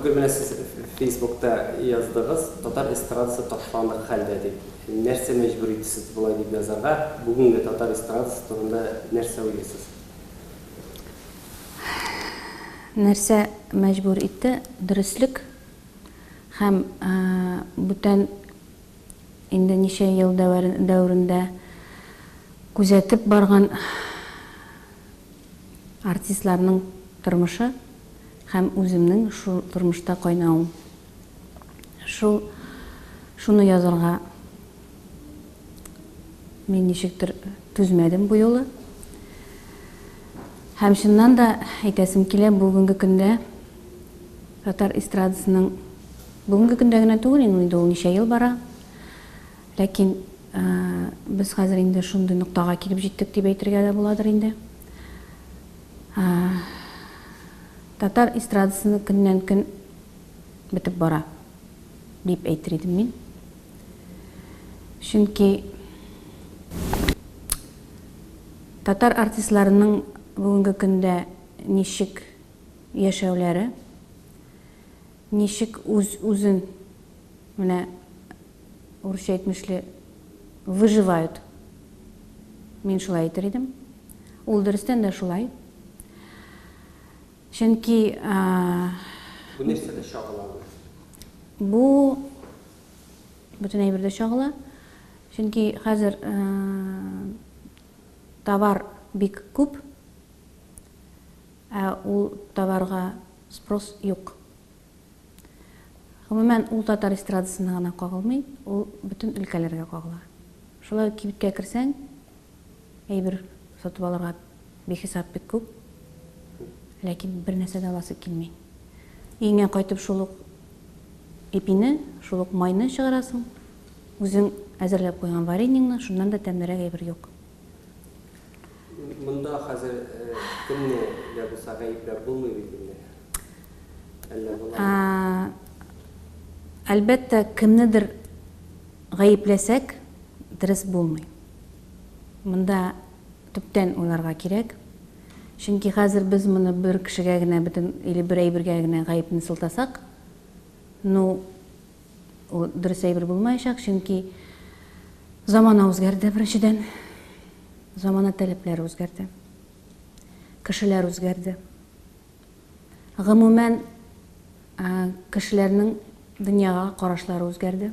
Бүген менә сез Фейсбукта яздыгыз, татар эстрадасы ташландык хәлдә дип. Нәрсә мәҗбүр итте сезне болай дип язарга? Бүгенге татар эстрадасы турында нәрсә уйлыйсыз? Нәрсә мәҗбүр итте? Дөреслек һәм бүтән инде ничә ел дәверендә күзәтеп барган Артистларның тормышы һәм үземнең шул тормышта кайнавым. Шул шуны язарга мин ничектер түзмәдем бу юлы. Һәм чыннан да әйтәсем килә, бүгенге көндә татар эстрадасының бүгенге көндә генә түгел, инде ул ничә ел бара. Ләкин без хәзер инде шундый ноктага килеп җиттек дип әйтергә дә буладыр инде. Татар эстрадасының көннән-көн бетеп бара дип әйтер идем мин. Чөнки татар артистларының бүгенге көндә ничек яшәүләре, ничек үз-үзен менә урысча әйтмешли, выживают. Мин шулай әйтер идем. Ул дөрестән дә шулай. Чөнки Бу нәрсәдә чагыла? Бу бөтен әйбердә чагыла. Чөнки хәзер товар бик күп, ә ул товарга спрос юк. Гомумән, ул татар эстрадасына гына кагылмый, ул бөтен өлкәләргә кагыла. Шулай ук кибеткә керсәң, әйбер сатып алырга бихисап бик күп, ләкин бер нәрсә дә аласы килми. Өеңә кайтып шул ук ипине, шул ук майны чыгарасың, үзең әзерләп куйган вареньеңны, шуннан да тәмлерәк әйбер юк. Монда хәзер кемне дә булса гаепләп булмый бит инде. Әллә буламы? Әлбәттә, кемнедер гаепләсәк, дөрес булмый. Монда төптән уйларга кирәк. Чөнки хәзер без моны бер кешегә генә бөтен или бер әйбергә генә гаепне сылтасак, ну, ул дөрес әйбер булмаячак, чөнки замана үзгәрде, беренчедән. Замана таләпләре үзгәрде. Кешеләр үзгәрде. Гомумән, кешеләрнең дөньяга карашлары үзгәрде.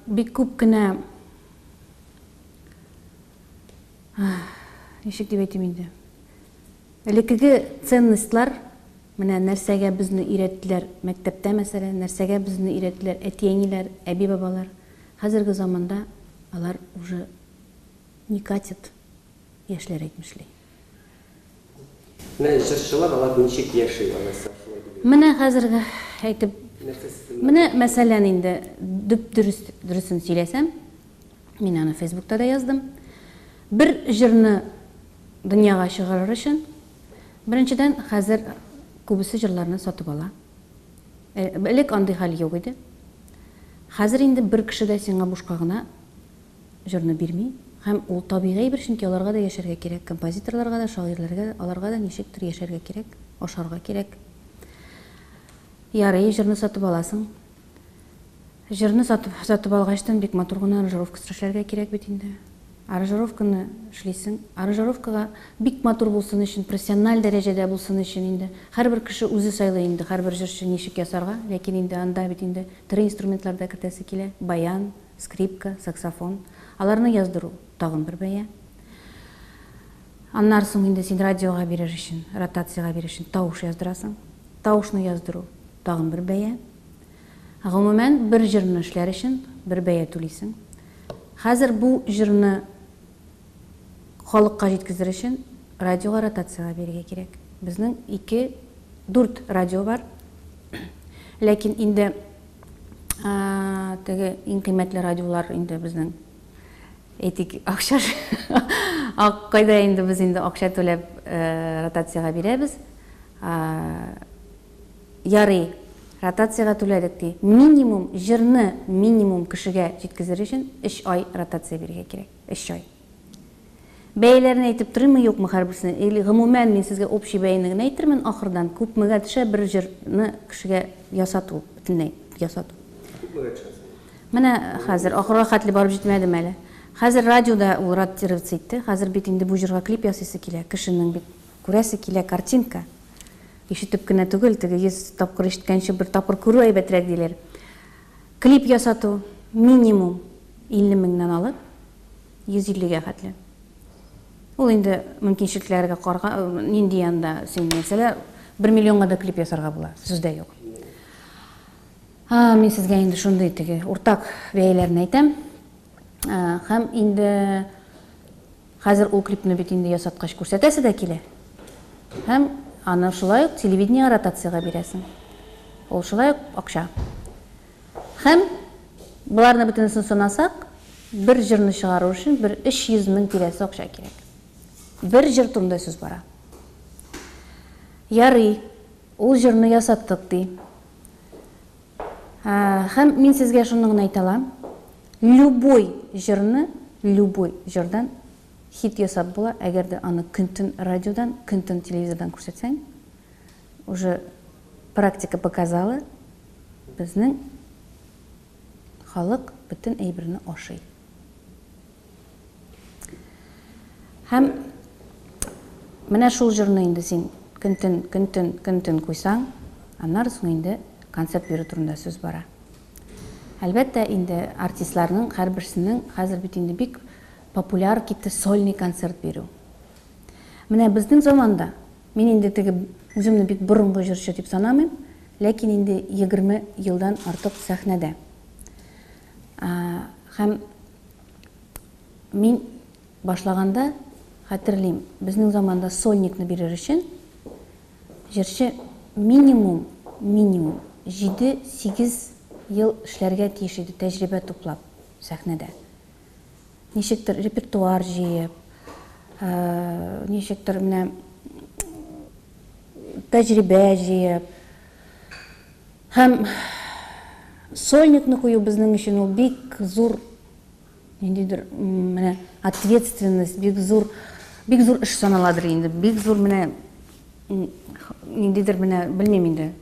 Бик күп кенә ничек дип әйтим инде? Элеккеге ценностьлар, менә нәрсәгә безне өйрәттеләр мәктәптә, мәсәлән, нәрсәгә безне өйрәттеләр әти-әниләр, әби-бабалар, хәзерге заманда алар уже не катят, яшьләр әйтмешли. Менә җырчылар алар ничек яши, алайса шулай дип әйтик. Менә хәзерге әйтеп, менә мәсәлән инде дөп-дөрес, дөресен сөйләсәм, Мин аны Фейсбукта да яздым. Бер җырны дөньяга чыгарыр өчен, беренчедән, хәзер күбесе җырларны сатып ала. Э, элек андый хәл юк иде. Хәзер инде бер кеше дә сиңа бушка гына җырны бирми. Һәм ул табигый әйбер, чөнки аларга да яшәргә кирәк. Композиторларга да, шагыйрьләргә дә, аларга да ничектер яшәргә кирәк, ашарга кирәк. Ярый, җырны сатып аласың. Җырны сатып, сатып алгачтан бик матур гына аранжировкасы эшләргә кирәк бит инде. Аранжировканы эшлисең. Аранжировкага бик матур булсын өчен, профессиональ дәрәҗәдә булсын өчен инде. Һәрбер кеше үзе сайлый инде, һәрбер җырчы ничек ясарга. Ләкин инде анда бит инде тере инструментлар да кертәсе килә. Баян, скрипка, саксофон. Аларны яздыру тагын бер бәя. Аннары соң инде син радиога бирер өчен, ротациягә бирер өчен тавыш яздырасың. Тавышны яздыру тагын бер бәя. Гомумән, бер җырны эшләр өчен бер бәя түлисең. Хәзер бу җырны халыкка җиткезер өчен радиога ротациягә бирергә кирәк. Безнең ике, дүрт радио бар. Ләкин инде теге иң кыйммәтле радиолар инде безнең әйтик, акча кайда инде без инде акча түләп ротациягә бирәбез. Ярый, ротациягә түләдек, ди. Минимум, җырны минимум кешегә җиткезер өчен өч ай ротация бирергә кирәк. Өч ай. Бәяләрен әйтеп торыйммы, юкмы һәрберсенә? Или гомумән мин сезгә общий бәяне генә әйтермен ахырдан, күпмегә төшә бер җырны кешегә ясату, бөтенләй ясату. Күпмегә төшә соң? Менә хәзер, ахырга хәтле барып җитмәдем әле. Хәзер радиода ул ротироваться итте. Хәзер бит инде бу җырга клип ясыйсы килә. Кешенең бит күрәсе килә картинка. Ишетеп кенә түгел, теге 100 тапкыр ишеткәнче бер тапкыр күрү әйбәтрәк диләр. Клип ясату минимум 50 меңнән алып 150 гә хәтле. Ул инде мөмкинчелекләргә карга, нинди анда син нәрсәләр, 1 миллионга да клип ясарга була, сүз дә юк. Мин сезгә инде шундый теге уртак бәяләрне әйтәм. Һәм инде хәзер ул клипны бит инде ясаткач күрсәтәсе дә килә. Һәм аны шулай ук телевидениегә ротациягә бирәсең. Ул шулай ук акча. Һәм боларны бөтенесен санасак, бер җырны чыгару өчен бер 300 мең тирәсе акча кирәк. Бер җыр турында сүз бара. Ярый, ул җырны ясаттык ди. Һәм мин сезгә шуны гына әйтә алам, любой җырны, любой җырдан хит ясап була, әгәр дә аны көн-төн радиодан, көн-төн телевизордан күрсәтсәң, уже практика показала, безнең халык бөтен әйберне ашый. Һәм менә шул җырны инде син көн-төн, көн-төн, көн-төн куйсаң, аннары соң инде концерт бирү турында сүз бара. Әлбәттә, инде артистларның һәрберсенең хәзер бит инде бик популяр китте сольный концерт бирү. Менә безнең заманда, мин инде теге үземне бик борынгы җырчы дип санамыйм, ләкин инде 20 елдан артык сәхнәдә. Һәм мин башлаганда хәтерлим, безнең заманда сольникны бирер өчен җырчы минимум, минимум 7-8 ел эшләргә тиеш иде, тәҗрибә туплап сәхнәдә. Ничектер репертуар җыеп, ничектер менә тәҗрибә җыеп. Һәм сольникны кую безнең өчен ул бик зур ниндидер менә ответственность, бик зур, бик зур эш саналадыр инде. Бик зур менә ниндидер менә белмим инде.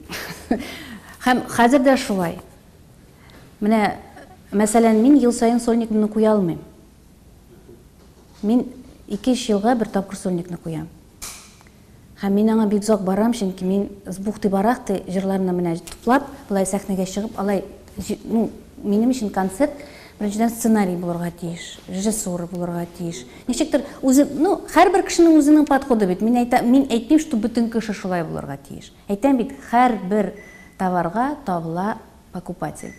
Һәм хәзер дә шулай. Менә, мәсәлән, мин ел саен сольникны куя алмыйм. Мин 2-3 елга бер тапкыр сольникны куям. Һәм мин аңа бик озак барам, чөнки мин с бухты-барахты җырларны менә туплап, болай сәхнәгә чыгып, алай, ну, минем өчен концерт, беренчедән, сценарий булырга тиеш, режиссура булырга тиеш. Ничектер үзе, ну, һәрбер кешенең үзенең подходы бит. Мин әйтә, мин әйтмим, что бөтен кеше шулай булырга тиеш. Әйтәм бит, һәрбер товарга табыла покупатель.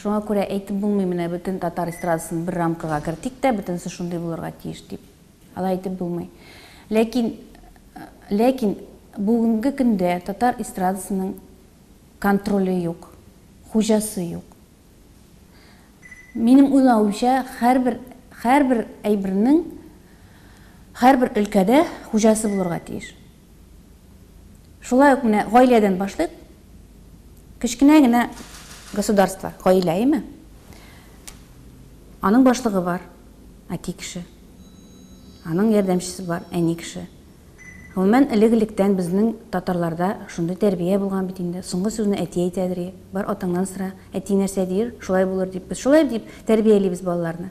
Шуңа күрә әйтеп булмый, менә бөтен татар эстрадасын бер рамкага кертик тә, бөтенесе шундый булырга тиеш дип. Алай әйтеп булмый. Ләкин, ләкин бүгенге көндә татар эстрадасының контроле юк, хуҗасы юк. Минем уйлавымча, һәрбер, һәрбер әйбернең һәрбер өлкәдә хуҗасы булырга тиеш. Шулай ук менә гаиләдән башлыйк. Кечкенә генә государство, гаилә, әйеме? Аның башлыгы бар, әти кеше. Аның ярдәмчесе бар, әни кеше. Гомумән, элек-электән безнең татарларда шундый тәрбия булган бит инде. Соңгы сүзне әти әйтәдер, бар атаңнан сора, әти нәрсә диер, шулай булыр дип. Без шулай дип тәрбиялибез балаларны.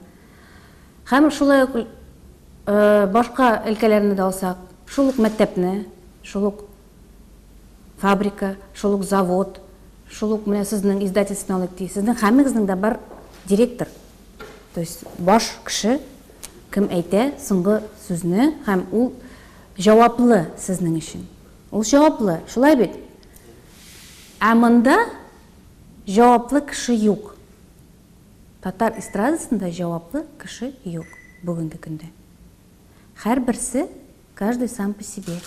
Һәм шулай ук башка өлкәләрне дә алсак, шул ук мәктәпне, шул ук фабрика, шул ук завод, шул ук менә сезнең издательствоны алыйк ди. Сезнең һәммәгезнең дә бар директор. То есть баш кеше, кем әйтә соңгы сүзне һәм ул җаваплы сезнең өчен. Ул җаваплы, шулай бит? Ә монда җаваплы кеше юк. Татар эстрадасында җаваплы кеше юк бүгенге көндә. Һәрберсе, каждый сам по себе.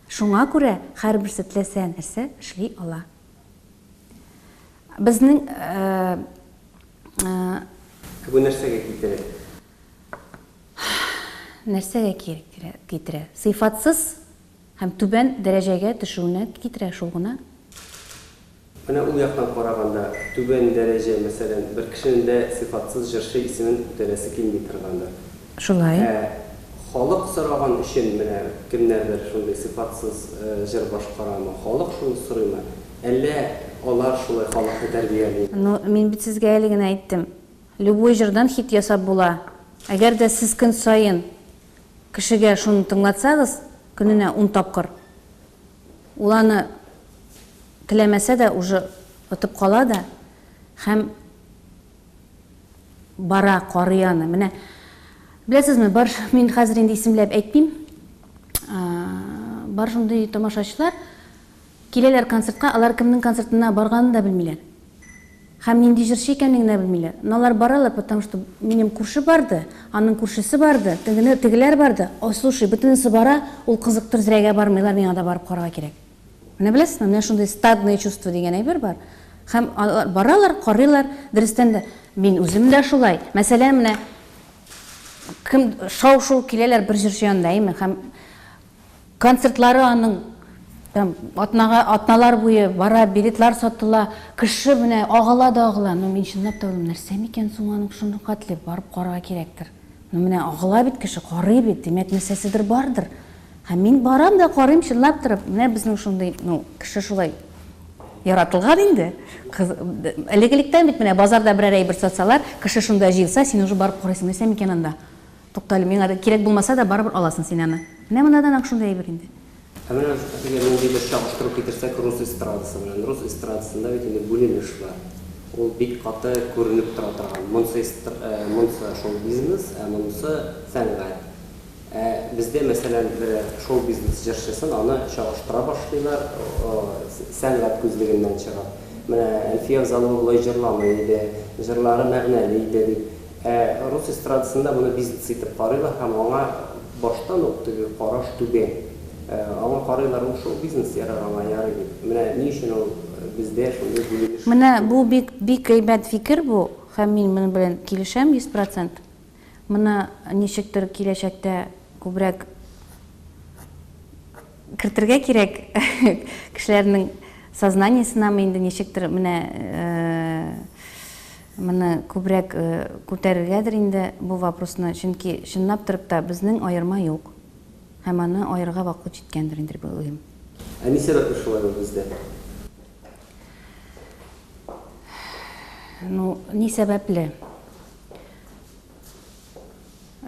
Шуңа күрә һәрберсе теләсә нәрсә эшли ала. Безнең Ә бу нәрсәгә китерә? Нәрсәгә китерә? Сыйфатсыз һәм түбән дәрәҗәгә төшүенә китерә, шул гына. Менә ул яктан караганда, түбән дәрәҗә, мәсәлән, бер кешенең дә сыйфатсыз җырчы исемен күтәрәсе килми торгандыр. Шулай. Ә халык сораган өчен менә кемнәрдер шундый сыйфатсыз җыр башкарамы, халык шуны сорыймы, әллә алар шулай халыкны тәрбиялиме? Ну, мин бит сезгә әле генә әйттем. Любой җырдан хит ясап була. Әгәр дә сез көн саен кешегә шуны тыңлатсагыз, көненә ун тапкыр, ул аны теләмәсә дә уже отып кала да һәм бара, карый аны. Менә, беләсезме, бар, мин хәзер инде исемләп әйтмим, бар шундый тамашачылар, киләләр концертка, алар кемнең концертына барганын да белмиләр. Һәм нинди җырчы икәнен генә белмиләр. Но алар баралар, потому что минем күрше барды, аның күршесе барды, тегене, тегеләр барды. Ой, слушай, бөтенесе бара, ул кызыктыр, зрәгә бармыйлар, миңа да барып карарга кирәк. Менә беләсезме, менә шундый стадное чувство дигән әйбер бар. Һәм алар баралар, карыйлар, дөрестән дә, мин үзем дә шулай. Мәсәлән, менә кем шау-шу киләләр бер җырчы янында, әйеме? Һәм концертлары аның там атнага, атналар буе бара, билетлар сатыла, кеше менә агыла да агыла. Ну, мин чынлап та уйлыйм, нәрсә микән соң аның шуны хәтле, барып карарга кирәктер. Ну, менә агыла бит кеше, карый бит, димәк, нәрсәседер бардыр. Һәм мин барам да карыйм, чынлап торып, менә безнең шундый, ну, кеше шулай яратылган инде. Кыз, элек-электән бит менә базарда берәр әйбер сатсалар, кеше шунда җыелса, син уже барып карыйсың, нәрсә микән анда? Туктале, миңа да кирәк булмаса да, барыбер аласың син аны. Менә монда да нәкъ шундый әйбер инде. Ә менә теге ниндидер чагыштыру китерсәк рус эстрадасы белән. Рус эстрадасында бит инде бүленеш бар. Ул бик каты күренеп тора торган. Монсы, монсы шоу-бизнес, ә монысы сәнгать. Ә бездә, мәсәлән, берәр шоу-бизнес җырчысын аны чагыштыра башлыйлар, сәнгать күзлегеннән чыгып. Менә Әлфия Авзалова болай җырламый иде, җырлары мәгънәле иде дип. Ә рус эстрадасында моны бизнес итеп карыйлар һәм аңа баштан ук теге караш түбән. Аңа карыйлар, ул шоу-бизнес, ярар, аңа ярый дип. Менә ни өчен ул бездә шундый бүленеш? Менә бу бик, бик әйбәт фикер бу, һәм мин моның белән килешәм 100 процент. Моны ничектер киләчәктә күбрәк кертергә кирәк кешеләрнең сознаниесенәме инде ничектер менә моны күбрәк күтәрергәдер инде бу вопросны, чөнки чынлап торып та безнең аерма юк һәм аны аерырга вакыт җиткәндер инде дип уйлыйм. Ә ни сәбәпле шулай ул бездә? Ну, ни сәбәпле?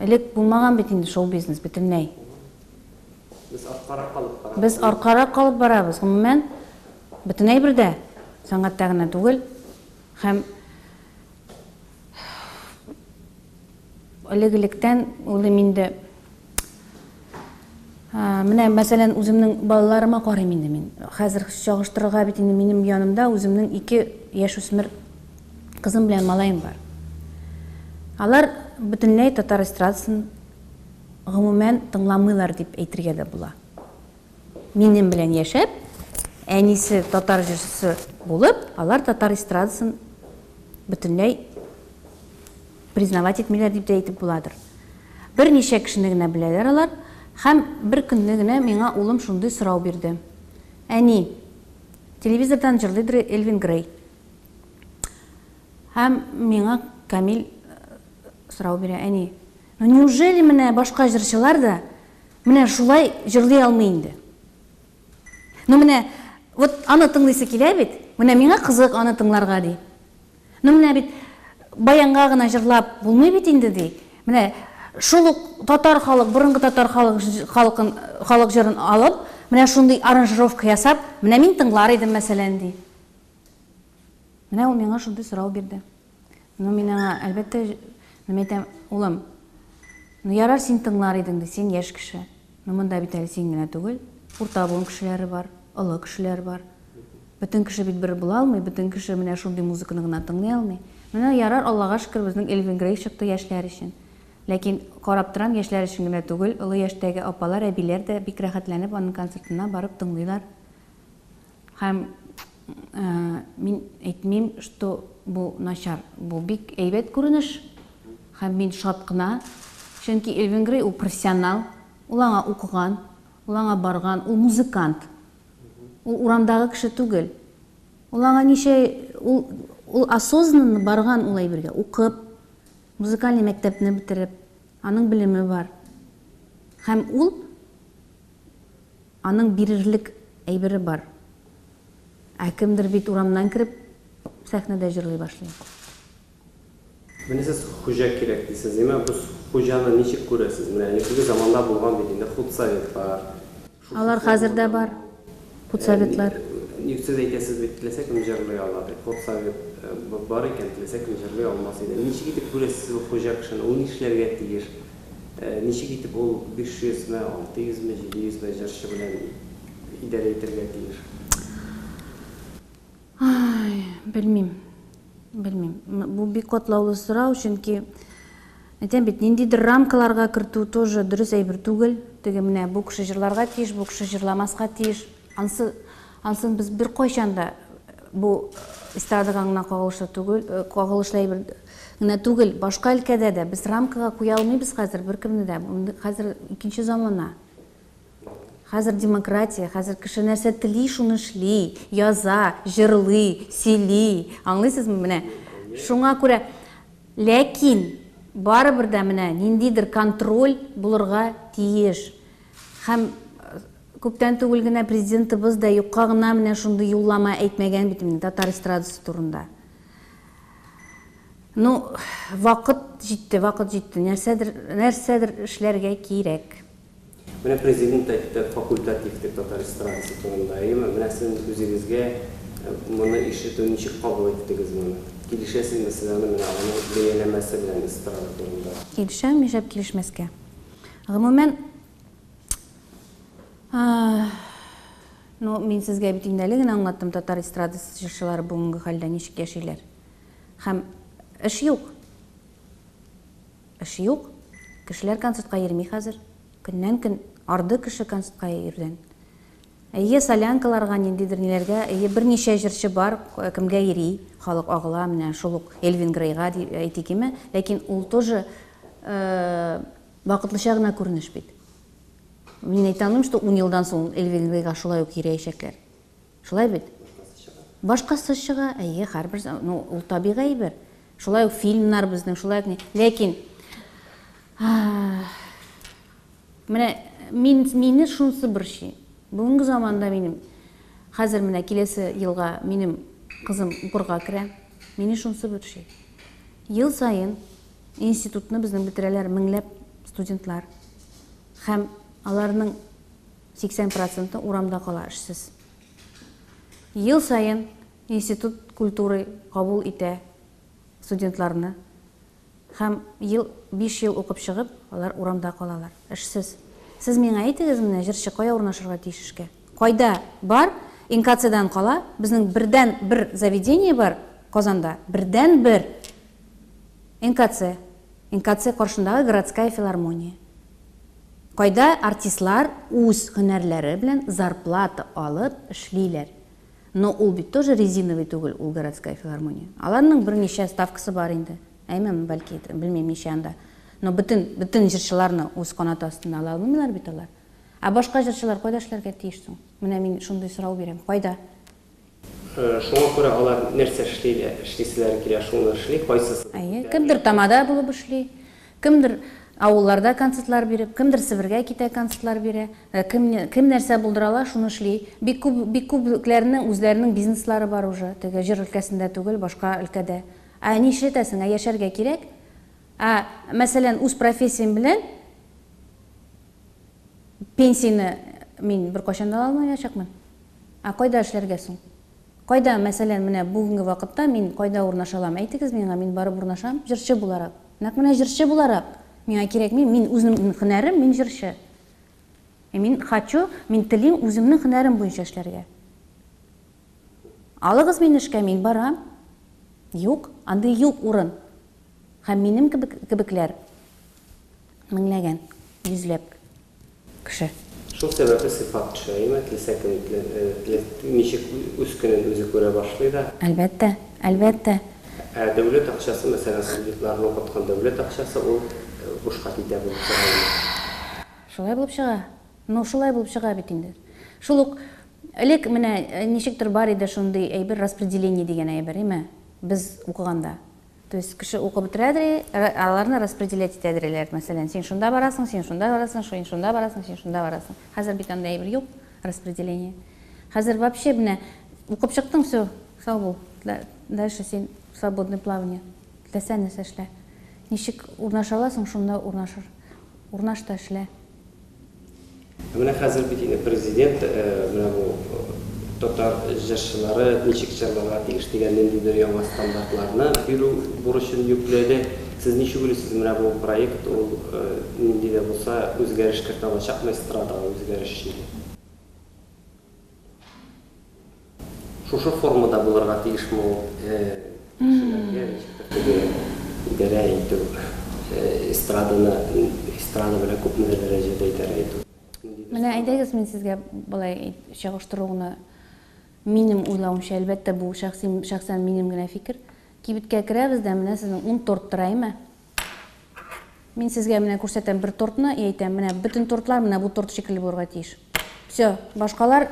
Элек булмаган бит инде шоу-бизнес бөтенләй. Без арткарак калып барабыз. Без арткарак калып барабыз. Гомумән, бөтен әйбердә, сәнгатьтә генә түгел. Һәм элек-электән уйлыйм инде, менә, мәсәлән, үземнең балаларыма карыйм инде мин. Хәзер чагыштырырга бит инде минем янымда үземнең ике яшүсмер Кызым белән малаем бар. Алар бөтенләй татар эстрадасын гомумән тыңламыйлар дип әйтергә дә була. Минем белән яшәп, әнисе татар җырчысы булып, алар татар эстрадасын бөтенләй признавать итмиләр дип тә әйтеп буладыр. Берничә кешене генә беләләр алар һәм бер көнне генә миңа улым шундый сорау бирде. Әни, телевизордан җырлыйдыр Элвин Грей. Һәм миңа Камил сорау бирә, әни, ну неужели менә башка җырчылар да менә шулай җырлый алмый инде? Ну менә, вот аны тыңлыйсы килә бит, менә миңа кызык аны тыңларга, ди. Ну менә бит баянга гына җырлап булмый бит инде, ди. Менә шул ук татар халык, борынгы татар халык халкын, халык җырын алып, менә шундый аранжировка ясап, менә мин тыңлар идем, мәсәлән, ди. Менә ул миңа шундый сорау бирде. Ну, мин аңа, әлбәттә, ну, мин әйтәм, улым, ну, ярар, син тыңлар идең, ди, син яшь кеше. Ну, монда бит әле син генә түгел, урта буын кешеләре бар, олы кешеләр бар. Бөтен кеше бит бер була алмый, бөтен кеше менә шундый музыканы гына тыңлый алмый. Менә ярар, Аллага шөкер, безнең Элвин Грей чыкты яшьләр өчен. Ләкин карап торам, яшьләр өчен генә түгел, олы яшьтәге апалар, әбиләр дә бик рәхәтләнеп аның концертына барып тыңлыйлар. Һәм мин әйтмим, что бу начар, бу бик әйбәт күренеш. Һәм мин шат кына, чөнки Элвин Грей ул профессионал, ул аңа укыган, ул аңа барган, ул музыкант. Ул урамдагы кеше түгел. Ул аңа ничә, ул, ул осознанно барган ул әйбергә, укып, музыкальный мәктәпне бетереп. Аның белеме бар. Һәм ул аның бирерлек әйбере бар. Ә кемдер бит урамнан кереп сәхнәдә җырлый башлый. Менә сез хуҗа кирәк дисез, димәк, бу хуҗаны ничек күрәсез? Менә элеккеге заманда булган бит инде худсоветлар. Шушы Алар хәзер формада дә бар, худсоветлар. Ник сез әйтәсез бит, теләсә кем җырлый ала дип. Худсовет бар икән, теләсә кем җырлый алмас иде. Ничек итеп күрәсез сез ул хуҗа кешене? Ул нишләргә тиеш? Ничек итеп ул 500 ме, 600 ме, 700 ме җырчы белән идарә итәргә тиеш? Ай, белмим. Белмим. Бу бик катлаулы сорау, чөнки әйтәм бит, ниндидер рамкаларга кертү тоже дөрес әйбер түгел. Теге менә бу кеше җырларга тиеш, бу кеше җырламаска тиеш. Ансы, ансын без беркайчан да бу эстрадага гына кагылышлы түгел, э, кагылышлы әйбер генә түгел, башка өлкәдә дә без рамкага куя алмыйбыз хәзер беркемне дә. Хәзер икенче замана. Хәзер демократия, хәзер кеше нәрсә тели, шуны эшли, яза, җырлый, сөйли. Аңлыйсызмы менә? Шуңа күрә, ләкин барыбер дә менә ниндидер контроль булырга тиеш. Һәм күптән түгел генә президентыбыз да юкка гына менә шундый юллама әйтмәгән бит инде татар эстрадасы турында. Ну, вакыт җитте, вакыт җитте. Нәрсәдер, нәрсәдер эшләргә кирәк. Менә президент әйтте, факультатив дип татар эстрадасы турында, әйеме? Менә сезнең үзегезгә моны ишетү, ничек кабул иттегез моны? Килешәсезме сез аны менә аның бәяләмәсе белән эстрада турында? Килешәм, нишләп килешмәскә? Гомумән, ну, мин сезгә бит инде әле генә аңлаттым, татар эстрадасы җырчылары бүгенге хәлдә ничек яшиләр. Һәм эш юк. Эш юк. Кешеләр концертка йөрми хәзер. Көннән-көн арды кеше концертка йөрүдән. Әйе, солянкаларга, ниндидер ниләргә, әйе, берничә җырчы бар, кемгә йөри, халык агыла, менә шул ук Элвин Грейга дип әйтик име, ләкин ул тоже вакытлыча гына күренеш бит. Мин әйтә алмыйм, что ун елдан соң Элвин Грейга шулай ук йөриячәкләр. Шулай бит? Башкасы чыга. Башкасы чыга, әйе, һәрбер, ну, ул табигый әйбер. Шулай ук фильмнар безнең, шулай ук ни. Ләкин менә мин, мине шунысы борчый. Бүгенге заманда минем, хәзер менә киләсе елга минем кызым укырга керә. Мине шунысы борчый. Ел саен институтны безнең бетерәләр меңләп студентлар. Һәм аларның 80 проценты урамда кала эшсез. Ел саен Институт культуры кабул итә студентларны һәм ел, биш ел укып чыгып, алар урамда калалар, эшсез. Сез миңа әйтегез менә, җырчы кая урнашырга тиеш эшкә? Кайда бар? НКЦдан кала, безнең бердән бер заведение бар Казанда, бердән бер НКЦ, НКЦ каршындагы городская филармония. Кайда артистлар үз һөнәрләре белән зарплата алып эшлиләр. Но ул бит тоже резиновый түгел, ул городская филармония. Аларның берничә ставкасы бар инде. Әйме, бәлки, белмим ничә анда. Но бөтен, бөтен җырчыларны үз канаты астына ала алмыйлар бит алар. Ә башка җырчылар кайда эшләргә тиеш соң? Менә мин шундый сорау бирәм. Кайда? Шуңа күрә алар нәрсә эшли, эшлиселәре килә, шуны эшли, кайсысы. Әйе, кемдер тамада булып эшли, кемдер авылларда концертлар биреп, кемдер Себергә китә концертлар бирә, кем, кем нәрсә булдыра ала, шуны эшли. Бик күп, бик күпләрнең үзләренең бизнеслары бар уже, теге җыр өлкәсендә түгел, башка өлкәдә. Ә нишләтәсең, ә яшәргә кирәк. Ә, мәсәлән, үз профессиям белән пенсияне мин беркайчан да ала алмаячакмын. Ә кайда эшләргә соң? Кайда, мәсәлән, менә бүгенге вакытта мин кайда урнаша алам? Әйтегез миңа, мин барып урнашам, җырчы буларак. Нәкъ менә җырчы буларак. Миңа кирәкми, мин үземнең һөнәрем, мин җырчы. Ә мин хочу, мин телим үземнең һөнәрем буенча эшләргә. Алыгыз мине эшкә, мин барам. Юк, андый юк урын. Һәм минем кебек, кебекләр меңләгән, йөзләп. Кеше. Шул сәбәпле сыйфат төшә, әйеме? Теләсә кем ничек үз көнен үзе күрә башлый да. Әлбәттә, әлбәттә. Ә дәүләт акчасы, мәсәлән, студентларны укыткан дәүләт акчасы, ул бушка китә булып чыга инде. Шулай булып чыга. Ну, шулай булып чыга бит инде. Шул ук элек менә ничектер бар иде шундый әйбер, распределение дигән әйбер, әйме? Без укыганда. То есть кеше укып бетерәдер, аларны распределять итәдерләр. Мәсәлән, син шунда барасың, син шунда барасың, син шунда барасың, син шунда барасың. Хәзер бит андый әйбер юк, распределение. Хәзер вообще менә укып чыктың, все, сау бул. Дальше син свободный плавание. Теләсә нәрсә эшлә. Ничек урнаша аласың, шунда урнашыр. Урнаш та эшлә. Ә менә хәзер бит инде президент менә бу татар җырчылары ничек җырларга тиеш дигән ниндидер яңа стандартларны бирү бурычын йөкләде. Сез ничек уйлыйсыз, менә бу проект ул нинди дә булса үзгәреш кертә алачакмы эстрадага үзгәреш җиле? Шушы формада булырга тиешме ул, кешеләргә ничектер теге идарә итү, эстраданы, эстрада белән күпмедер дәрәҗәдә идарә итү? Ниндидер Менә әйдәгез, мин сезгә болай чагыштыру гына, минем уйлавымча, әлбәттә, бу шәхси, шәхсән минем генә фикер. Кибеткә керәбез дә, менә сезнең ун торт тора, әйме? Мин сезгә менә күрсәтәм бер тортны и әйтәм, менә бөтен тортлар менә бу торт шикелле булырга тиеш. Все, башкалар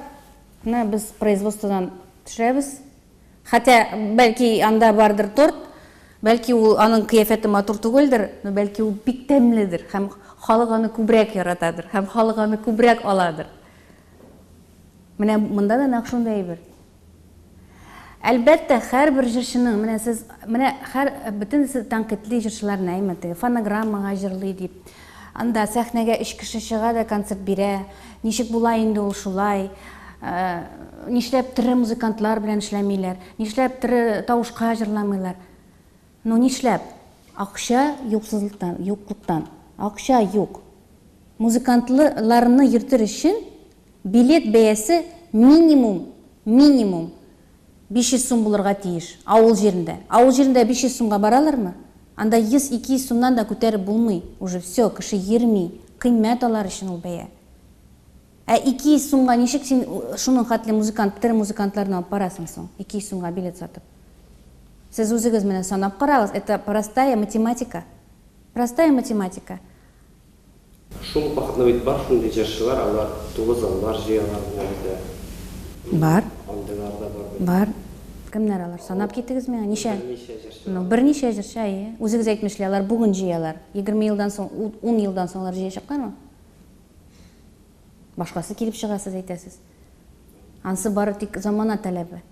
ны без производстводан төшерәбез. Хотя, бәлки анда бардыр торт, бәлки ул аның кыяфәте матур түгелдер, но бәлки ул бик тәмледер һәм халык аны күбрәк яратадыр һәм халык аны күбрәк аладыр. Менә монда да нәкъ шундый әйбер. Әлбәттә, һәрбер җырчының, менә сез, менә һәр, бөтенесе тәнкыйтьли җырчыларны, әйме, теге фонограммага җырлый дип. Анда сәхнәгә өч кеше чыга да концерт бирә. Ничек була инде ул шулай? Нишләп тере музыкантлар белән эшләмиләр? Нишләп тере тавышка җырламыйлар? Ну нишләп? Акча юксызлыктан, юклыктан. Акча юк. Музыкантларны йөртер өчен Билет бәясе минимум, минимум 500 сум булырга тиеш, авыл җирендә. Авыл җирендә 500 сумга баралармы? Анда 100-200 сумнан да күтәреп булмый, уже все, кеше йөрми, кыйммәт алар өчен ул бәя. Ә 200 сумга ничек син шуның хәтле музыкант, тере музыкантларны алып барасың соң, 200 сумга билет сатып? Сез үзегез менә санап карагыз, это простая математика. Простая математика. Шул ук вакытта бит бар шундый җырчылар, алар тулы заллар җыялар менә бездә. Бар. Андыйлар да бар бит. Бар. Кемнәр алар? Санап китегез миңа. Ничә? Берничә җырчы. Ну, берничә җырчы, әйе. Үзегез әйтмешли, алар бүген җыялар. 20 елдан соң, ун елдан соң алар җыячаклармы? Башкасы килеп чыга, сез әйтәсез. Ансы бары тик замана таләбе.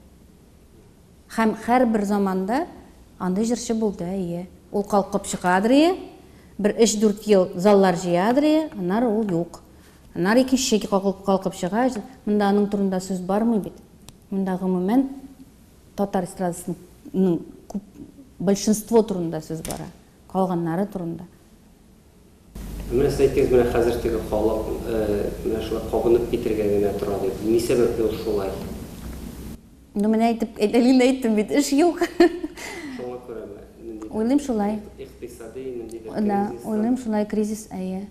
Һәм һәрбер заманда андый җырчы булды, әйе. Ул калкып чыгадыр ие, бер өч-дүрт ел заллар җыядыр ие, аннары ул юк. Аннары икенче калкып чыга, монда аның турында сүз бармый бит. Монда гомумән татар эстрадасының күп большинство турында сүз бара, калганнары турында. Менә сез әйттегез, менә хәзер теге халык менә шулай кабынып китергә генә тора дип. Ни сәбәпле ул шулай? Ну, менә әйтеп, әле генә әйттем бит, эш юк. Шуңа күрәме? Ниндидер Уйлыйм шулай. Икътисади ниндидер Да, кризистан. Уйлыйм шулай, кризис, әйе.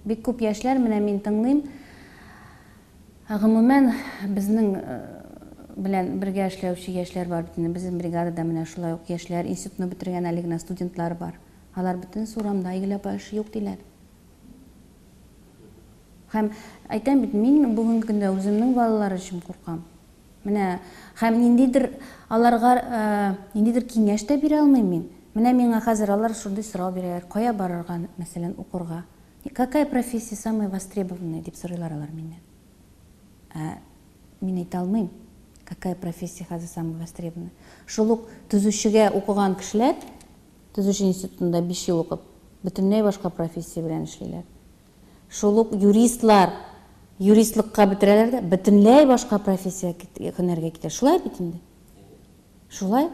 Бик күп яшьләр, менә мин тыңлыйм. Гомумән, безнең белән бергә эшләүче яшьләр бар бит инде. Безнең бригадада менә шулай ук яшьләр, институтны бетергән әле генә студентлар бар. Алар бөтенесе урамда, Айгөл апа, эш юк, диләр. Һәм әйтәм бит, мин бүгенге көндә үземнең балалар өчен куркам. Менә һәм ниндидер аларга ниндидер киңәш тә бирә алмыйм мин. Менә миңа хәзер алар шундый сорау бирәләр, кая барырга, мәсәлән, укырга? Какая профессия самая востребованная, дип сорыйлар алар миннән. Ә мин әйтә алмыйм, какая профессия хәзер самая востребованная. Шул ук төзүчегә укыган кешеләр, төзүче институтында 5 ел укып, бөтенләй башка профессия белән эшлиләр. Шул ук юристлар юристлыкка бетерәләр дә, бөтенләй башка профессия һөнәргә китә. Шулай бит инде. Шулай.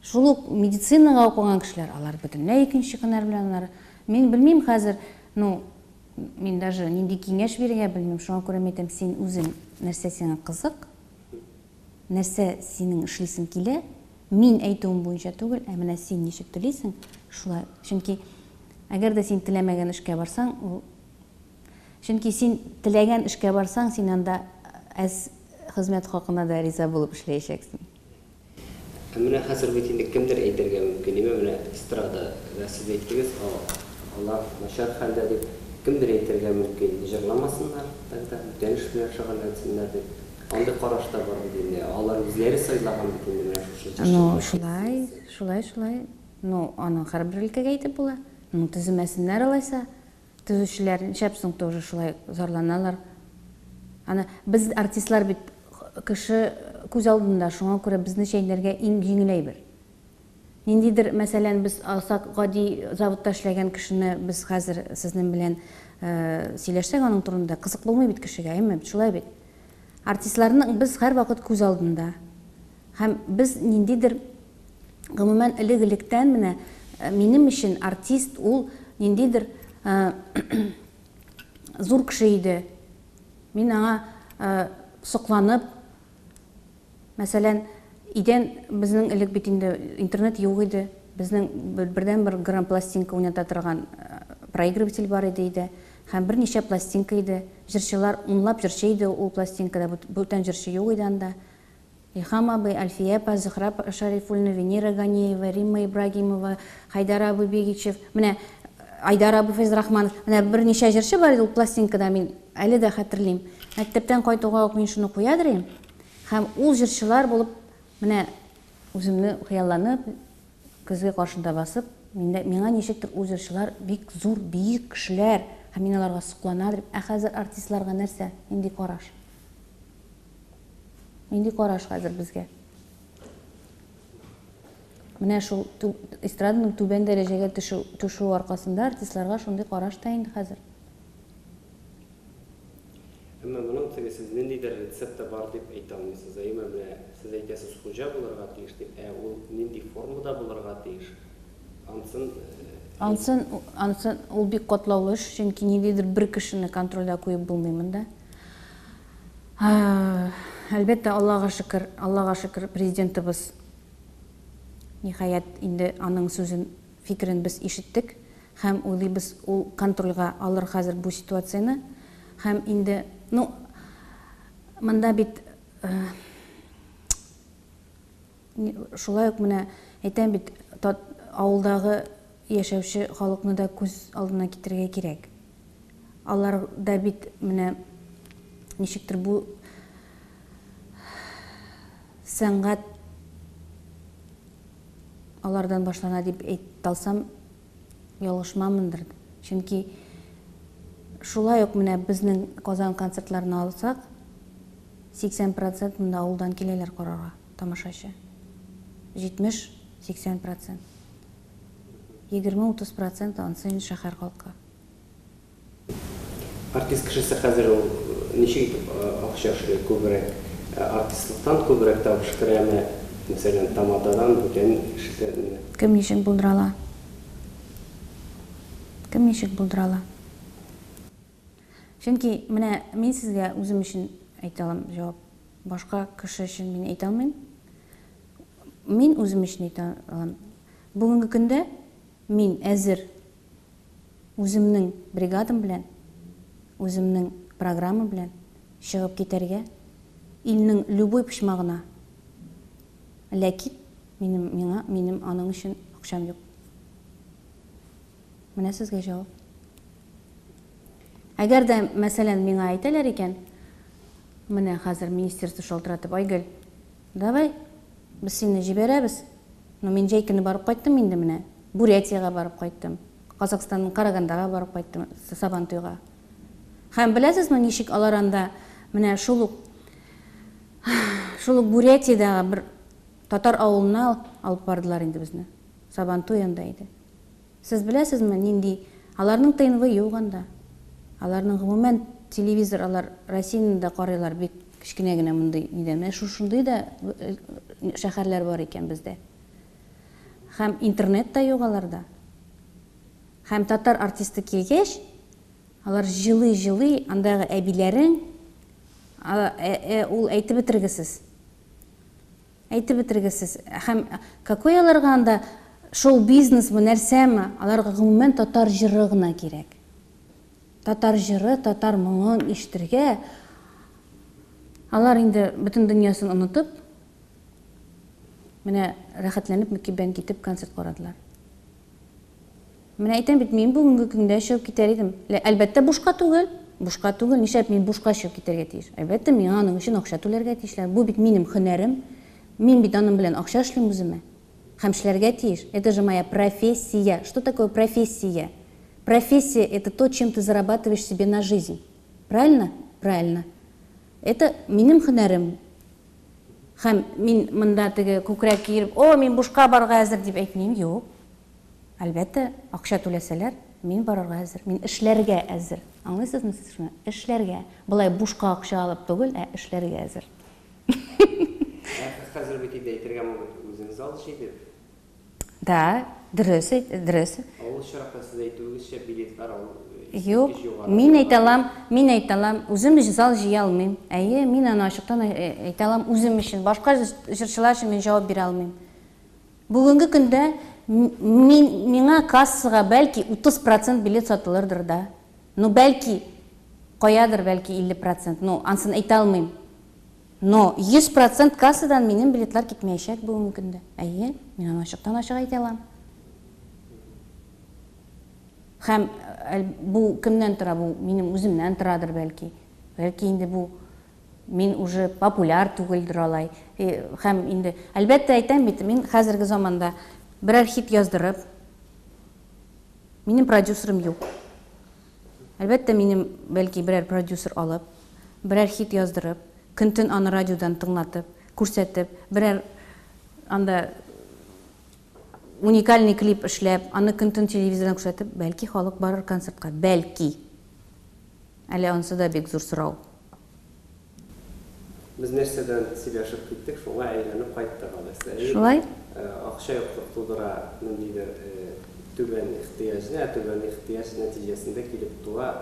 Шул ук медицинага укыган кешеләр, алар бөтенләй икенче һөнәр белән алар. Мин белмим хәзер, ну, мин даже нинди киңәш бирергә белмим. Шуңа күрә мин әйтәм, син үзең нәрсә сиңа кызык, нәрсә синең эшлисең килә, мин әйтүем буенча түгел, ә менә син ничек телисең, шулай. Чөнки әгәр дә син теләмәгән эшкә барсаң, ул Чөнки син теләгән эшкә барсаң, син анда әз хезмәт хакына да риза булып эшләячәксең. Ә менә хәзер бит инде кемдер әйтергә мөмкин, әйме, менә эстрада да сез әйттегез, алар начар хәлдә дип, кемдер әйтергә мөмкин, җырламасыннар тогда, бүтән эш белән шөгыльләнсеннәр дип. Андый караш та бар бит инде. Алар үзләре сайлаган бит инде менә шушы җырчы Ну, шулай, профессиясен. Шулай, шулай. Ну, аны һәрбер өлкәгә әйтеп була. Ну, төземәсеннәр алайса. Төзүчеләр нишләп соң тоже шулай зарланалар? Аны без артистлар бит кеше күз алдында, шуңа күрә безне чәйнәргә иң җиңел әйбер. Ниндидер, мәсәлән, без алсак гади заводта эшләгән кешене без хәзер сезнең белән сөйләшсәк аның турында, кызык булмый бит кешегә, әйме бит, шулай бит? Артистларның без һәрвакыт күз алдында. Һәм без ниндидер, гомумән, элек-электән менә минем өчен артист ул ниндидер зур кеше иде. Мин аңа сокланып, мәсәлән, идән безнең элек бит инде интернет юк иде. Безнең бердәнбер грампластинка уйната торган проигрыватель бар иде өйдә. Һәм берничә пластинка иде. Җырчылар, унлап җырчы иде ул пластинкада, бүтән җырчы юк иде анда. Илһам абый, Әлфия апа, Зөһрә апа Шәрифуллина, Венера Ганиева, Римма Ибрагимова, Хәйдәр абый Бегичев, менә Айдар абый Фәйзрахманов, менә берничә җырчы бар иде ул пластинкада, мин әле дә хәтерлим. Мәктәптән кайтуга ук мин шуны куядыр идем. Һәм ул җырчылар булып, менә үземне хыялланып, көзге каршында басып, миндә, миңа ничектер ул җырчылар бик зур, биек кешеләр, һәм мин аларга сокланадыр идем. Ә хәзер артистларга нәрсә, нинди караш? Нинди караш хәзер безгә? Менә шул эстраданың түбән дәрәҗәгә төшү, төшү аркасында артистларга шундый караш та инде хәзер. Әмма моның теге сез ниндидер рецепты бар дип әйтә алмыйсыз. Әйеме, менә сез әйтәсез хуҗа булырга тиеш дип, ә ул нинди формада булырга тиеш? Ансын Ансын, ансын ул бик катлаулы эш, чөнки ниндидер бер кешене контрольдә куеп булмый монда. Әлбәттә, Аллага шөкер, Аллага шөкер, президентыбыз, ниһаять, инде аның сүзен, фикерен без ишеттек һәм уйлыйбыз, ул контрольгә алыр хәзер бу ситуацияне. Һәм инде, ну, монда бит шулай ук менә әйтәм бит, авылдагы яшәүче халыкны да күз алдына китерергә кирәк. Алар да бит менә ничектер бу сәнгать алардан башлана дип әйтә алсам, ялгышмамындыр. Чөнки шулай ук менә безнең Казан концертларын алсак, 80 процент монда авылдан киләләр карарга, тамашачы. 70-80 процент. 20-30 процент анысы инде шәһәр халкы. Артист кешесе хәзер ул ничек итеп акча эшли күбрәк? Артистлыктан күбрәк табыш керәме, мәсәлән, тамададан, бүтән эшләрдәнме? Кем ничек булдыра ала. Кем ничек булдыра ала. Чөнки менә мин сезгә үзем өчен әйтә алам җавап. Башка кеше өчен мин әйтә алмыйм. Мин үзем өчен әйтә алам. Бүгенге көндә мин әзер Үземнең бригадам белән, үземнең программа белән чыгып китәргә, илнең любой почмагына. Ләкин минем, миңа, минем аның өчен акчам юк. Менә сезгә җавап. Әгәр дә, мәсәлән, миңа әйтәләр икән, менә хәзер министерство шалтыратып, Айгөл, давай, без сине җибәрәбез, но мин җәй көне барып кайттым инде менә. Бурятиягә барып кайттым, Казахстанның Карагандага барып кайттым Сабантуйга. Һәм беләсезме, ничек алар анда менә шул ук шул ук Бурятиядәге бер татар авылына алып бардылар инде безне. Сабантуй анда иде. Сез беләсезме, нинди аларның ТНВ юк анда. Аларның гомумән телевизор, алар Россияне дә карыйлар бик кечкенә генә мондый нидән. Менә шушындый да шәһәрләр бар икән бездә. Һәм интернет та юк аларда. Һәм татар артисты килгәч, алар җылый-җылый андагы әбиләрең, ул әйтеп бетергесез. Әйтеп бетергесез. Һәм какой аларга анда шоу-бизнесмы, нәрсәме, аларга гомумән татар җыры гына кирәк. Татар җыры, татар моңын ишетергә алар инде бөтен дөньясын онытып, Менә рәхәтләнеп мөкиббән китеп концерт карадылар. Менә әйтәм бит, мин бүгенге көндә чыгып китәр идем. Әлбәттә, бушка түгел. Бушка түгел. Нишләп мин бушка чыгып китәргә тиеш? Әлбәттә, миңа аның өчен акча түләргә тиешләр. Бу бит минем һөнәрем. Мин бит аның белән акча эшлим үземә. Һәм эшләргә тиеш. Это же моя профессия. Что такое профессия? Профессия это то, чем ты зарабатываешь себе на жизнь. Правильно? Правильно. Это минем һөнәрем. Һәм мин монда теге күкрәк киереп, о, мин бушка барырга әзер дип әйтмим, юк. Әлбәттә, акча түләсәләр, мин барырга әзер. Мин эшләргә әзер. Аңлыйсызмы сез шуны? Эшләргә. Болай бушка акча алып түгел, ә эшләргә әзер. Ә хәзер бит инде әйтергә мөмкин, үзең зал җыйдык. Да, дөрес, дөрес. Ә ул очракта сез әйтүегезчә, билетлар ул Юк, искиткеч югары мин әйтә булган. алам, мин әйтә алам, үзем зал җыя алмыйм. Әйе, мин аны ачыктан әйтә алам үзем өчен. Башка җырчылар өчен мин җавап бирә алмыйм. Бүгенге көндә мин, миңа кассага бәлки 30 процент билет сатылырдыр да. Ну, бәлки, каядыр, бәлки 50 процент. Ну, ансын әйтә алмыйм. Но 100 процент кассадан минем билетлар китмәячәк бүгенге көндә. Әйе, мин аны ачыктан-ачык әйтә алам. Һәм бу кемнән тора, бу минем үземнән торадыр бәлки. Бәлки инде бу мин уже популяр түгелдер алай. Һәм инде, әлбәттә, әйтәм бит, мин хәзерге заманда берәр хит яздырып, минем продюсерым юк. Әлбәттә, минем бәлки берәр продюсер алып, берәр хит яздырып, көн-төн аны радиодан тыңлатып, күрсәтеп, берәр анда уникальный клип эшләп, аны көн-төн телевизордан күрсәтеп, бәлки халык барыр концертка, бәлки. Әле ансы да бик зур сорау. Без нәрсәдән сөйләшеп киттек, шуңа әйләнеп кайттык алайса. Әйе, Шулай. Акча юклык тудыра ниндидер түбән ихтыяҗны, ә түбән ихтыяҗ нәтиҗәсендә килеп туа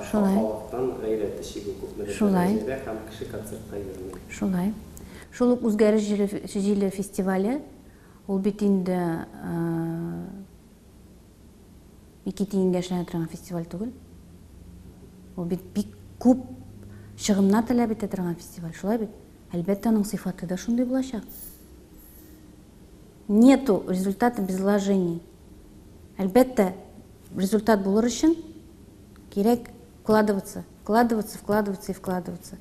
Шулай. халыктан гайрәте чигү күпмедер Шулай. дәрәҗәдә һәм кеше концертка йөрми. Шулай. Шул ук Үзгәреш җиле, җиле фестивале, ул бит инде ике тиенгә эшләнә торган фестиваль түгел. Ул бит бик күп чыгымнар таләп итә торган фестиваль, шулай бит? Әлбәттә, аның сыйфаты да шундый булачак. Нету результата без вложений. Әлбәттә, результат булыр өчен кирәк вкладываться, вкладываться, вкладываться и вкладываться.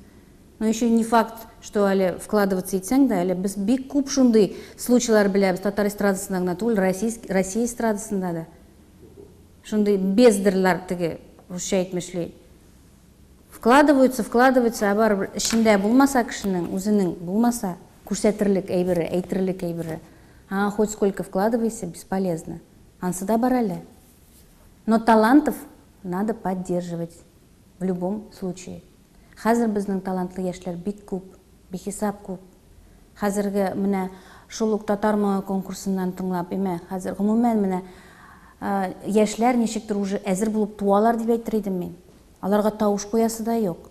Но еще не факт, что әле вкладываться итсәң дә, әле без бик күп шундый случайлар беләбез, татар эстрадасында гына түгел, Россия эстрадасында да. Шундый бездерлар теге, русча әйтмешли. Вкладываются, вкладываются, ә барыбер эчендә булмаса кешенең, үзенең булмаса, күрсәтерлек әйбере, әйтерлек әйбере. Аңа хоть сколько вкладывайся, бесполезно. Ансы да бар әле. Но талантов надо поддерживать в любом случае. Хәзер безнең талантлы яшьләр бик күп, бихисап күп. Хәзерге менә шул ук Татар моңы конкурсыннан тыңлап, имә, хәзер гомумән менә яшьләр ничектер уже әзер булып туалар дип әйтер идем мин. Аларга тавыш куясы да юк.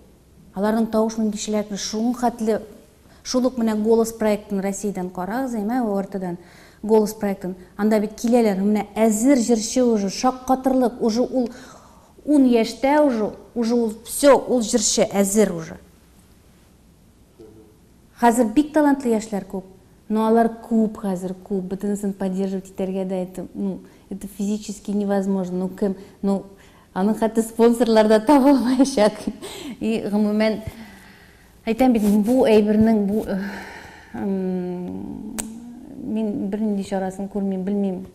Аларның тавыш мөмкинчелекләре шуның хәтле. Шул ук менә Голос проектын Россиядән карагыз, әйме, ОРТдан Голос проектын. Анда бит киләләр, менә әзер җырчы уже, шаккатырлык, уже ул 10 яшьтә уже, уже ул все, ул җырчы, әзер уже. Хәзер бик талантлы яшьләр күп. Но алар күп хәзер, күп. Бөтенесен поддерживать итәргә дә это, ну, это физически невозможно. Ну, кем, ну, аның хәтта спонсорлар да таба алмаячак. И гомумән, әйтәм бит, бу әйбернең бу мин бернинди чарасын күрмим, белмим.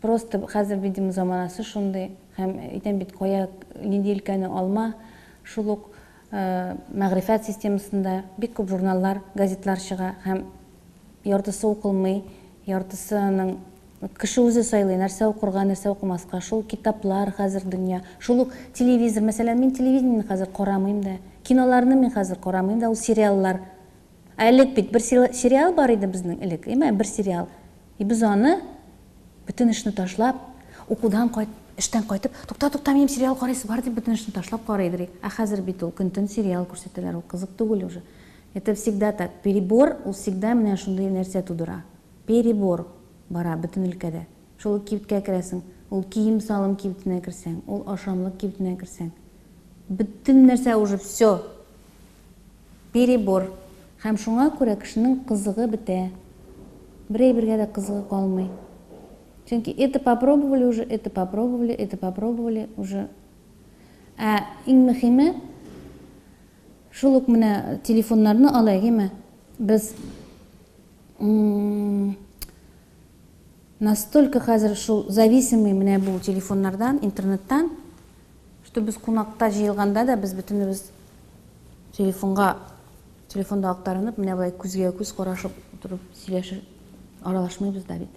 Просто хәзер, видимо, заманасы шундый. Һәм әйтәм бит, кая нинди өлкәне алма, шул ук мәгърифәт системасында бик күп журналлар, газетлар чыга һәм яртысы укылмый, яртысы аның кеше үзе сайлый, нәрсә укырга, нәрсә укымаска. Шул китаплар хәзер дөнья, шул ук телевизор, мәсәлән, мин телевидениене хәзер карамыйм да, киноларны мин хәзер карамыйм да, ул сериаллар. Ә элек бит бер сериал бар иде безнең элек, әйме, бер сериал. И без аны бөтен эшне ташлап, укудан кайт, эштән кайтып, тукта, тукта, минем сериал карыйсы бар дип бөтен эшне ташлап карый идек. Ә хәзер бит ул көн-төн сериал күрсәтәләр, ул кызык түгел уже. Это всегда так. Перебор ул всегда менә шундый нәрсә тудыра. Перебор бара бөтен өлкәдә. Шул ук кибеткә керәсең, ул кием-салым кибетенә керсәң, ул ашамлык кибетенә керсәң, бөтен нәрсә уже все. Перебор. Һәм шуңа күрә кешенең кызыгы бетә. Бер әйбергә дә кызыгы калмый. Чөнки это попробовали уже, это попробовали, это попробовали уже. Ә иң мөһиме, шул ук менә телефоннарны алайык, әйме? Без. Настолько хәзер шул зависимый менә бу телефоннардан, интернеттан, что без кунакта җыелганда да без бөтенебез телефонга, телефонда актарынып, менә болай күзгә күз карашып утырып сөйләшеп аралашмыйбыз да бит.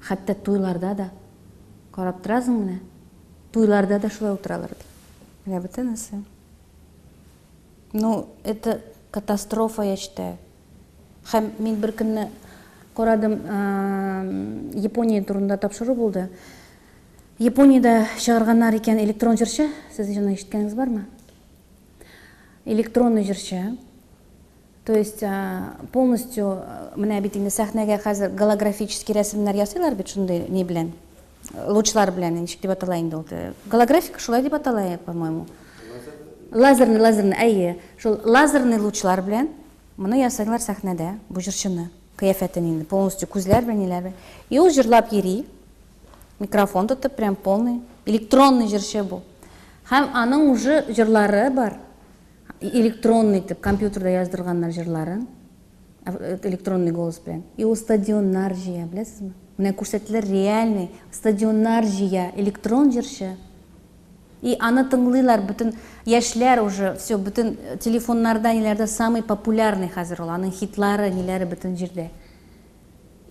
Хәтта туйларда да карап торасың менә, туйларда да шулай утыралар бит. Менә бөтенесе. Ну, это катастрофа, я считаю. Һәм мин бер көнне карадым, Япония турында тапшыру булды. Япониядә чыгарганнар икән электрон җырчы. Сез аны ишеткәнегез бармы? Электронный җырчы. То есть полностью менә бит инде сәхнәгә хәзер голографический рәсемнәр ясыйлар бит шундый ни белән. Лучлар белән, ничек дип атала инде ул? Голографика шулай дип атала, по-моему. Лазерный, лазерный, әйе. Шул лазерный лучлар белән моны ясыйлар сәхнәдә, бу җырчыны, кыяфәтен инде, полностью күзләр белән, ниләр белән. И ул җырлап йөри, микрофон тотып, прям полный, электронный җырчы бу. Һәм аның уже җырлары бар, электронный итеп, компьютерда яздырганнар җырларын. Электронный голос белән. И ул стадионнар җыя, беләсезме? Менә күрсәттеләр реальный, стадионнар җыя, электрон җырчы. И аны тыңлыйлар бөтен яшьләр уже, все, бөтен телефоннарда, ниләрдә самый популярный хәзер ул, аның хитлары, ниләре бөтен җирдә.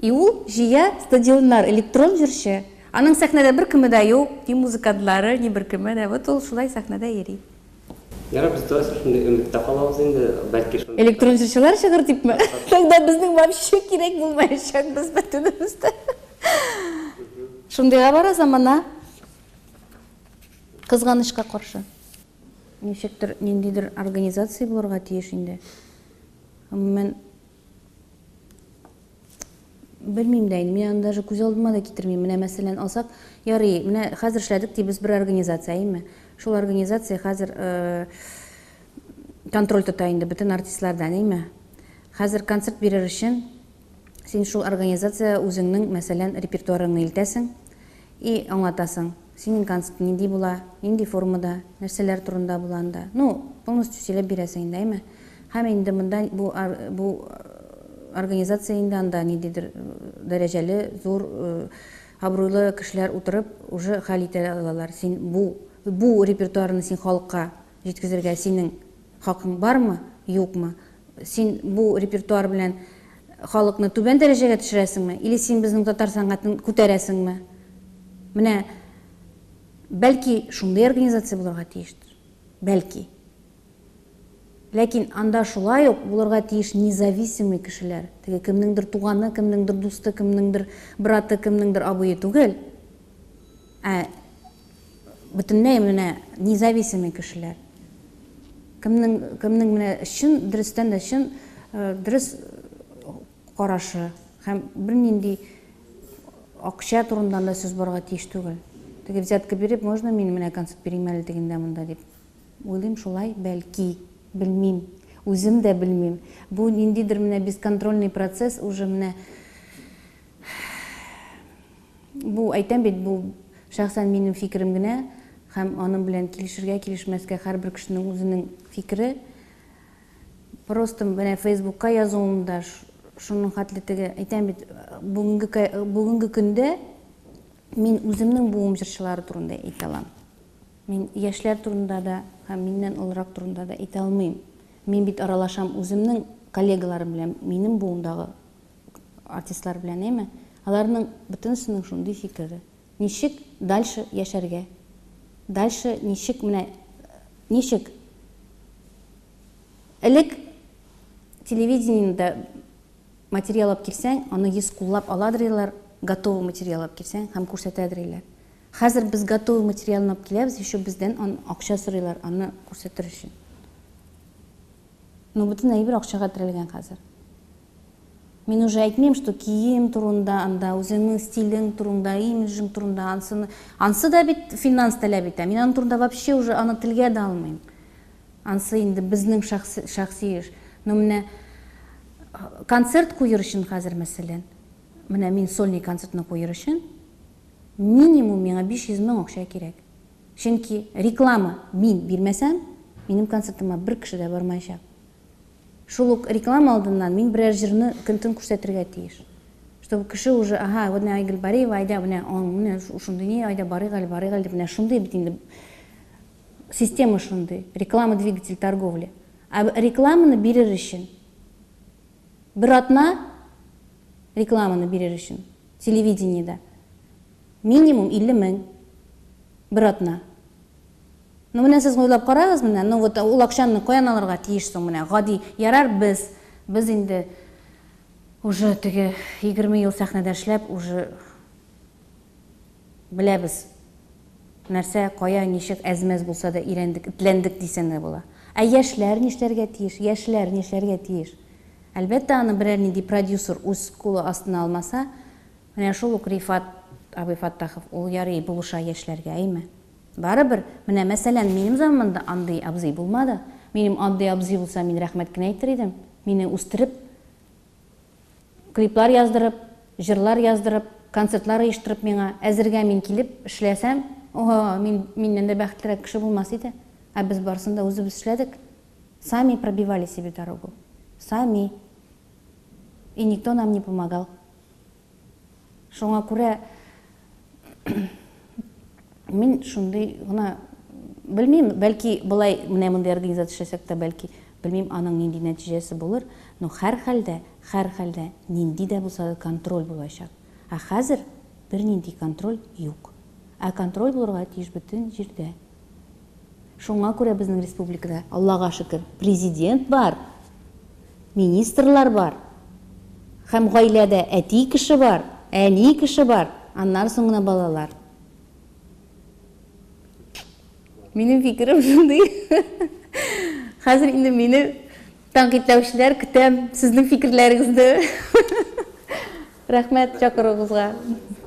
И ул җыя стадионнар, электрон җырчы. Аның сәхнәдә бер кеме дә юк, ни музыкантлары, ни бер кеме дә. Вот ул шулай сәхнәдә йөри. Ярар, без дә шундый өметтә калабыз инде, бәлки шундый. Электрон җырчылар чыгыр дипме? Тогда безнең вообще кирәк булмаячак, без бөтенебез дә. Шундыйга бара замана. Кызганычка каршы. Ничектер, ниндидер организация булырга тиеш инде. Гомумән, Белмим дә инде, мин аны даже күз алдыма да китермим. Менә мәсәлән алсак, ярый, менә хәзер эшләдек дибез бер организация, әйеме? Шул организация хәзер контроль тота инде бөтен артистлардан, әйеме? Хәзер концерт бирер өчен син шул организация үзеңнең, мәсәлән, репертуарыңны илтәсең и аңлатасың. Синең концерт нинди була, нинди формада, нәрсәләр турында була анда. Ну, полностью сөйләп бирәсең инде, әйме? Һәм инде монда бу бу организация инде анда ниндидер дәрәҗәле, зур, абруйлы кешеләр утырып уже хәл итә алалар. Син бу бу репертуарны син халыкка җиткезергә синең хакың бармы, юкмы? Син бу репертуар белән халыкны түбән дәрәҗәгә төшерәсеңме, или син безнең татар сәнгатен күтәрәсеңме? Менә бәлки шундый организация булырга тиештер. Бәлки. Ләкин анда шулай ук булырга тиеш независимый кешеләр. Теге кемнеңдер туганы, кемнеңдер дусты, кемнеңдер браты, кемнеңдер абые түгел. Ә бөтенләй менә независимый кешеләр. Кемнең, кемнең менә чын, дөрестән дә чын, дөрес карашы һәм бернинди акча турында да сүз барырга тиеш түгел. Теге взятка биреп, можно мин менә концерт бирим әле тегендә монда дип. Уйлыйм шулай, бәлки, белмим. Үзем дә белмим. Бу ниндидер менә бесконтрольный процесс уже менә Бу, әйтәм бит, бу шәхсән минем фикерем генә һәм аның белән килешергә, килешмәскә һәрбер кешенең үзенең фикере. Просто менә Фейсбукка язуым да шуның хәтле теге, әйтәм бит, бүгенге бүгенге көндә мин үземнең буым җырчылары турында әйтә алам. Мин яшьләр турында да һәм миннән олырак турында да әйтә алмыйм. Мин бит аралашам үземнең коллегаларым белән, минем буындагы артистлар белән, әйме? Аларның бөтенесенең шундый фикере. Ничек дальше яшәргә? Дальше ничек менә ничек? Элек телевидениедә материал алып килсәң, аны 100 куллап аладырилар, готовый материал алып килсәң һәм күрсәтәдериләр. Хәзер без готовый материалны алып киләбез, еще бездән аны акча сорыйлар, аны күрсәтер өчен. Ну, бөтен әйбер акчага терәлгән хәзер. Мин уже әйтмим, что кием турында, анда үзеңнең стилең турында, имиджың турында, ансыны, ансы да бит финанс таләп итә. Мин аның турында вообще уже аны телгә дә алмыйм. Ансы инде безнең шәхси, шәхси эш. Но менә концерт куер өчен хәзер, мәсәлән, менә мин сольный концертны куер өчен минимум миңа 500 мең акча кирәк. Чөнки реклама мин бирмәсәм, минем концертыма бер кеше дә бармаячак. Шул ук реклама алдыннан мин берәр җырны көн-төн күрсәтергә тиеш. Чтобы кеше уже, ага, вот менә Айгөл Бариева, әйдә, менә, менә шундый ни, әйдә, барыйк әле, барыйк әле дип, менә шундый бит инде система шундый, реклама двигатель торговли. Ә рекламаны бирер өчен, бер атна рекламаны бирер өчен телевидениедә минимум 50 мең бер атна. Ну менә сез уйлап карагыз менә, ну вот ул акчаны каян алырга тиеш соң менә, гади, ярар без, без инде уже теге 20 ел сәхнәдә эшләп, уже беләбез нәрсә, кая, ничек, әз-мәз булса да өйрәндек, этләндек дисәң дә була. Ә яшьләр нишләргә тиеш? Яшьләр нишләргә тиеш? Әлбәттә, аны берәр нинди продюсер үз кулы астына алмаса, менә шул ук Рифат абый Фаттахов, ул ярый булыша яшьләргә, әйме? Барыбер, менә мәсәлән, минем заманда андый абзый булмады. Минем андый абзый булса, мин рәхмәт кенә әйтер идем. Мине үстереп, клиплар яздырып, җырлар яздырып, концертлар оештырып миңа, әзергә мин килеп эшләсәм, о, мин, миннән дә бәхетлерәк кеше булмас иде. Ә без барысын да үзебез эшләдек. Сами пробивали себе дорогу. Сами. И никто нам не помогал. Шуңа күрә мин шундый гына белмим, бәлки болай менә мондый организация эшләсәк тә, бәлки, белмим, аның нинди нәтиҗәсе булыр, но һәрхәлдә, һәрхәлдә нинди дә булса да контроль булачак. Ә хәзер бернинди контроль юк. Ә контроль булырга тиеш бөтен җирдә. Шуңа күрә безнең республикада, Аллага шөкер, президент бар, министрлар бар һәм гаиләдә әти кеше бар, әни кеше бар, аннары соң гына балалар. Минем фикерем шундый. Хәзер инде мине тәнкыйтьләүчеләр көтәм, сезнең фикерләрегезне. Рәхмәт чакыруыгызга.